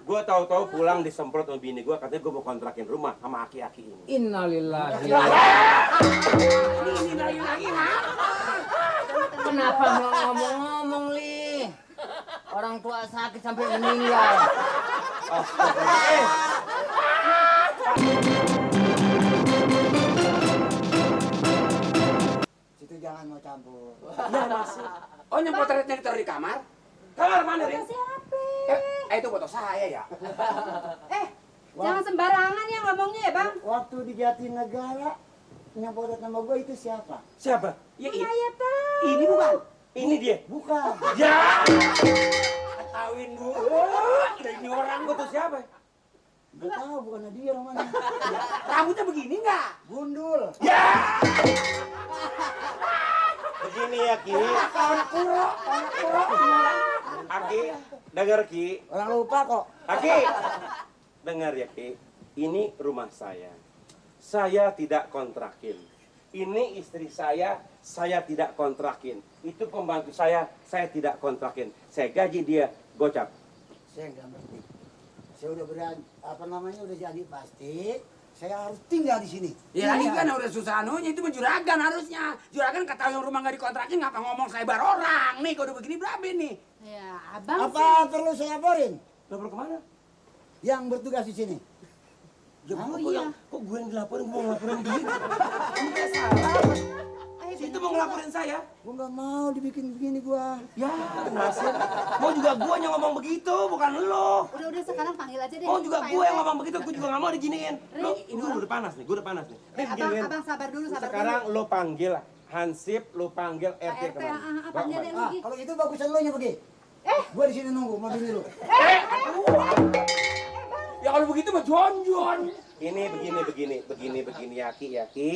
Gue tahu-tahu pulang disemprot sama bini gue, katanya gue mau kontrakin rumah sama aki-aki ini. Innalillahi. Ini lagi. Kenapa nggak ngomong-ngomong, Li? Orang tua sakit sampai meninggal. Situ jangan mau campur. Iya masuk. Oh, yang potretnya ditaruh di kamar? Kamar mana, Rin? Itu foto saya ya. Jangan sembarangan ya ngomongnya ya, Bang. Waktu di Jatinegara yang potret nama gue itu siapa? Siapa? Ya, Saya tahu. ini bukan. Ini dia. Bukan. Ya! Ketahuin dulu. Ini orang Gue tuh siapa? Gak tahu, bukan dia namanya. rambutnya begini nggak? Gundul. Begini ya, Ki. Aki, dengar Ki. Orang lupa kok. Aki, dengar ya Ki. Ini rumah saya. Saya tidak kontrakin. Ini istri saya tidak kontrakin. Itu pembantu saya tidak kontrakin. Saya gaji dia gocap. Saya nggak ngerti. Saya udah udah jadi pasti. Saya harus tinggal di sini. Ya lagi kan udah susah anunya, itu juragan harusnya. Juragan kata yang rumah nggak dikontrakin, ngapa ngomong saybar orang nih, kalau udah begini berapa nih? Ya, Abang Apa perlu saya laporin? Lapor kemana? Yang bertugas di sini. Ya, Oh, kok, iya. kok gue yang dilaporin, gue mau ngelaporin dia? Enggak salah. Itu mau ngelaporin saya. Gue nggak mau dibikin begini gua. Ya, nasib. Mau juga gue yang ngomong begitu, bukan lo. Udah sekarang panggil aja deh. Oh juga Pak gue RT. yang ngomong begitu, gue juga gak mau diginiin. Lo, Rin, ini udah panas nih, gue udah panas nih. Rin, Abang, gini, Rin. abang sabar dulu. Sekarang lo panggil Hansip, lo panggil Pak RT RT, kemana? panggil deh lagi. Kalau gitu bagusan lo nya pergi. Gua di sini nunggu mobil dulu. Ya kalau begitu mah jonjon. Ini begini, Yaki.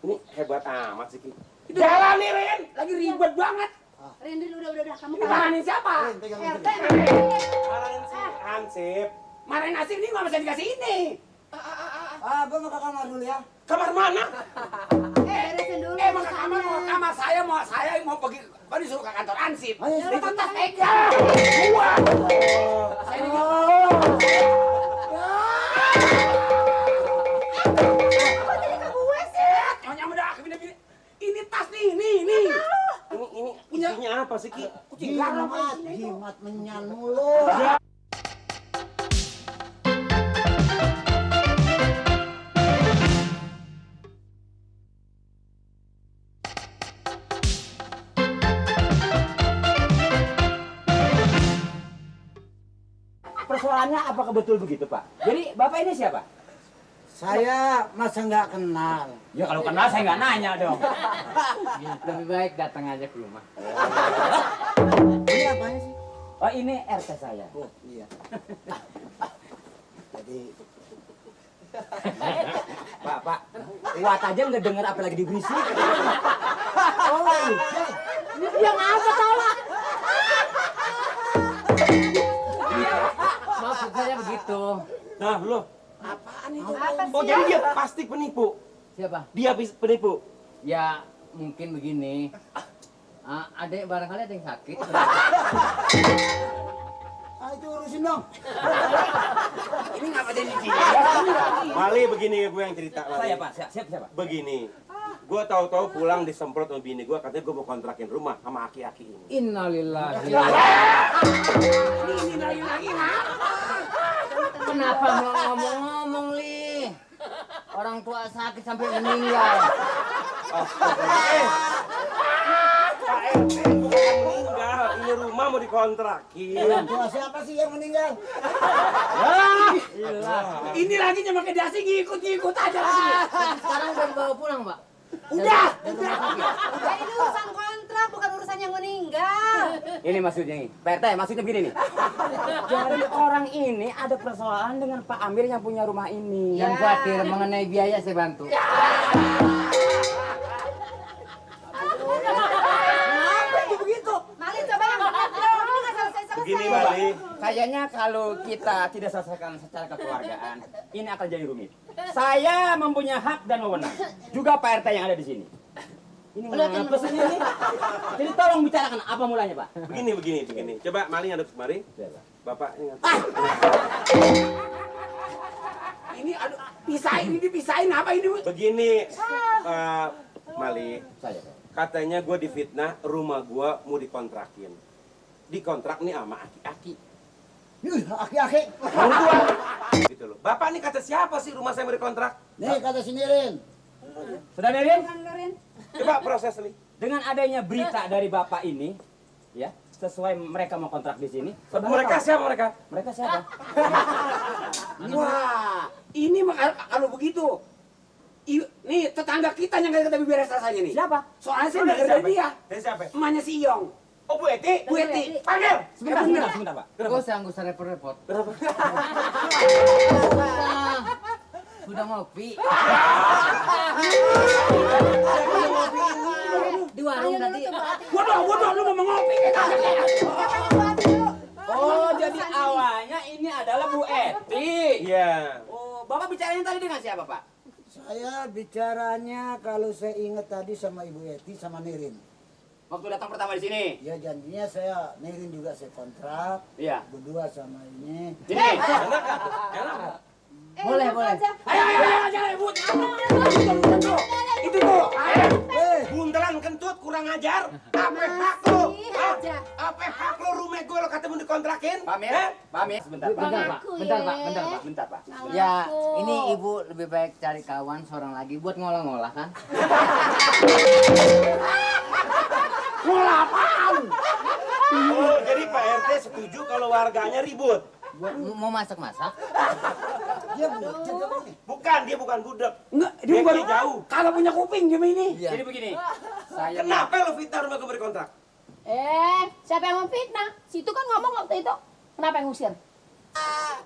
Ini hebat amat sih, Ki. Jalan nih, Rin. Lagi ribet banget. Rin, udah kamu Marahin siapa? Rin, pegang RT. Marahin si Hansip. Marahin Asif ini nggak bisa dikasih ini. Gua mau ke kamar dulu ya. Kamar mana? Beresin dulu. Mau ke kamar saya mau pergi, baru disuruh ke kantor Ansip. Ayo, Itu tas pegang. Gua. Saya ini. Nyonya muda, ini tas nih. Ini isinya apa sih, Ki? Kucing garong. Jimat menyan mulu. Persoalannya apakah betul begitu, Pak? Jadi Bapak ini siapa? Saya masa nggak kenal. Ya kalau kenal saya nggak nanya dong. Lebih baik datang aja ke rumah. Ini apanya sih? Oh ini RT saya. Oh iya. Jadi Pak, kuat aja nggak dengar apa lagi diberisik. Ini yang apa tawa? Maksud saya begitu. Nah, lo. Apaan itu? Apa sih? Oh, jadi dia pasti penipu. Siapa? Dia penipu. Ya mungkin begini. Adek barangkali ada yang sakit. itu urusin dong. Ini ngapa jadi gini? Mali begini gue yang cerita. Mali. Saya Pak, siapa? Begini. Gue tahu-tahu pulang disemprot sama bini gue, katanya gue mau kontrakin rumah sama aki-aki ini. Innalillahi. Ini lagi. Kenapa nggak ngomong-ngomong, Li? Orang tua sakit sampai meninggal. Pak RT bukan meninggal, ini rumah mau dikontrakin. Tua siapa sih yang meninggal? Ini lagi pakai dasi ngikut aja. Sekarang udah dibawa pulang, Pak. Udah. Ini urusan kontrak, bukan urusan yang meninggal. Ini maksudnya nih, Pak RT, maksudnya begini nih. Jadi orang ini ada persoalan dengan Pak Amir yang punya rumah ini. Yang khawatir mengenai biaya saya bantu. Kenapa itu begitu? Mali coba yang benar dong, ini nggak selesai-selesai. Begini Mali, Kayaknya kalau kita tidak selesaikan secara kekeluargaan, ini akan jadi rumit. Saya mempunyai hak dan wewenang. Juga Pak RT yang ada di sini. Ini apa sih ini? Jadi tolong bicarakan apa mulanya, Pak. begini. Coba Mali ngadep kemari. Bapak ingat. Ini aduh, pisahin, ini dipisahin apa ini? Begini, Mali, Saya. katanya gue difitnah, rumah gue mau dikontrakin. Dikontrak nih sama aki-aki. Aki-aki. Mertua. Gitu loh. Bapak nih kata siapa sih rumah saya mau dikontrak? Nih kata si Nirin. Sudah Nerin? Coba proses nih. Dengan adanya berita dari Bapak ini, ya, sesuai mereka mau kontrak di sini. saudara Mereka tahu. siapa mereka? Mereka siapa? Wah, ini kalau begitu. Nih tetangga kita yang kata beres rasanya nih. Siapa? Soalnya saya Dari dengar dari siapa? dia. Dari siapa? Emaknya si Iyong. Oh, Bu Eti? Bu Eti. Panggil! Sebentar, Pak. Gak usah repot-repot. Kenapa? Udah ngopi. Di warung tadi. Waduh, lu mau ngopi. Oh, jadi awalnya ini adalah Bu Eti. Iya. Oh, Bapak bicaranya tadi dengan siapa, Pak? Saya bicaranya kalau saya ingat tadi sama Ibu Eti sama Nirin. Waktu datang pertama di sini. Ya janjinya saya Nirin juga saya kontrak. Iya. Berdua sama ini. Sini. Enak. Boleh. Ayo, jangan ribut. Itu tuh. Bundelan kentut kurang ajar. Apa hak lo? Apa hak lo rumah gue lo kata mau dikontrakin? Pamir, Eh? Pamir, sebentar, Pak. Bentar, Pak. Bentar, Pak. Ya, ini ibu lebih baik cari kawan seorang lagi buat ngolah-ngolah kan? Oh, jadi Pak RT setuju kalau warganya ribut? Buat mau masak-masak? Dia budak juga nih. Bukan, dia bukan budak. Enggak, dia Dia bukan jauh. kalau punya kuping gimana ini? Iya. Jadi begini, saya Kenapa lo fitnah rumah gue berkontrak? Siapa yang memfitnah? Situ kan ngomong waktu itu. Kenapa yang ngusir?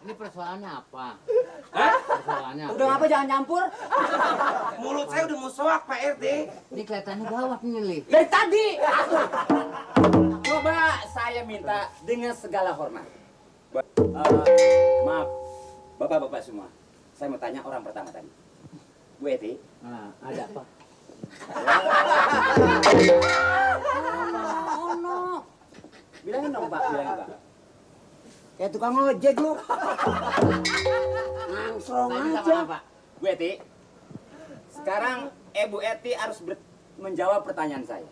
Ini persoalannya apa? Hah? Persoalannya apa? Udah ngapa jangan campur? Mulut saya udah musoak Pak RT. Ini kelihatannya gawat nih, Li. dari tadi. Coba saya minta dengan segala hormat. Maaf, bapak-bapak semua. Saya mau tanya orang pertama tadi. Bu Eti. Nah, ada apa? Oh no. Bilangin dong Pak, bilangin Pak. Kayak tukang ojek lu. Langsung Tanya sama aja. Pak. Bu Eti. Sekarang Ibu Eti harus menjawab pertanyaan saya.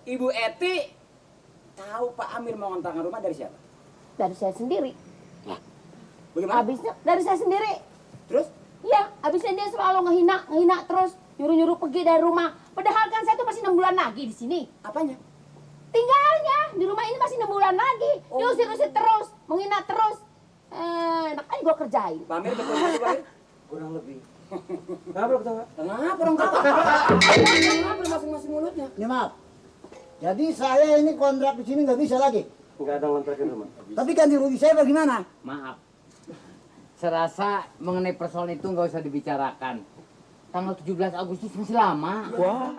Ibu Eti tahu Pak Amir mau ngontrakkan rumah dari siapa? Dari saya sendiri. Bagaimana? Habisnya dari saya sendiri. Terus? Iya, habisnya dia selalu ngehina terus, nyuruh-nyuruh pergi dari rumah. Padahal kan saya tuh masih 6 bulan lagi di sini. Apanya? Tinggalnya di rumah ini masih 6 bulan lagi. Dia usir-usir terus, menghina terus. Enak aja gua kerjain. Pak Amir betul nggak sih Pak Amir? Kurang lebih. Kenapa lo ketawa? Kenapa orang kata? Kenapa masing-masing mulutnya? Ini maaf. Jadi saya ini kontrak di sini nggak bisa lagi. Enggak ada ngontrakin rumah. Tapi ganti rugi saya bagaimana? Maaf. Serasa mengenai persoalan itu nggak usah dibicarakan. Tanggal 17 Agustus masih lama. Wah.